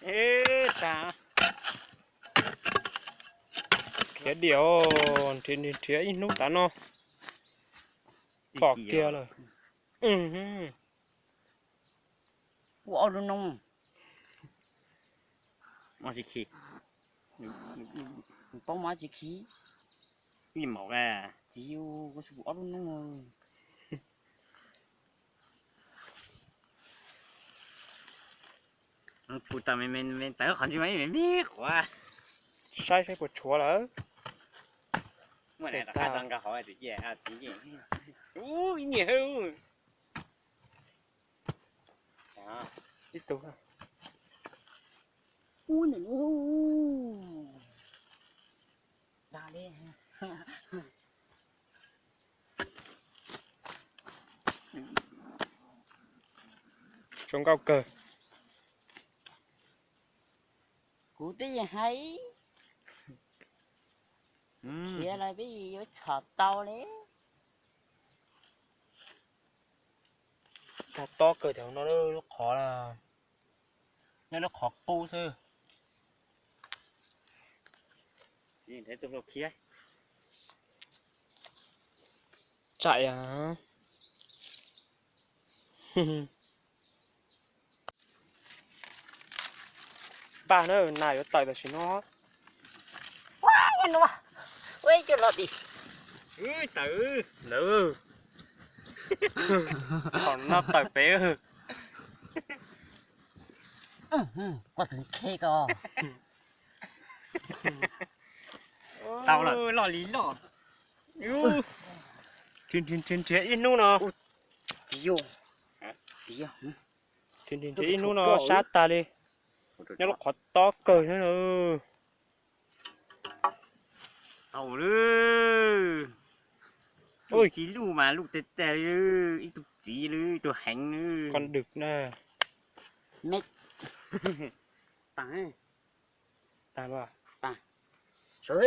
Khiav diam, nrhiav nrhiav ib hnub tav no pom kiag lawm. Ua ob lub noob. Mob tsis khi. Nws paub mob tsis khi. Ib maum a. Txiv, kuv tsis pum ob lub noob. Pum tau me me me tawv qhov ntsis mas me me quav. Saib saib puas tshuav lawm. Muaj tes nqa qab tag nqa hov txiv cia txiv cia. Ub, ib niag hwj. Ib tug. Ub, nws ub. Dag li. Zoo nkauj kawg. Kuv twb yeej hais, khiav los peb yuav txhom tau li. Tog tob kawg cov no lub qhov, nyob lub qhov qub xwb. Tsaim a. Npaj na, nas yuav tawm tam sim no. Ua, ua ib co los tim. Tawm ntawd. Thaum no tawm pem. Koj tus khe ko. Tau lawm, loj li loj. Nrhiav nrhiav ib hnub no. Txiv, txiv, nrhiav nrhiav ib hnub no sab tag li. Nyob lub qhov tob kawg xwb na. Tau lawm. Ib tug txiv luj mas luj tag tag li, ib tug txiv li, ib tug heev li. Con đực na. Tag, tag, sawv.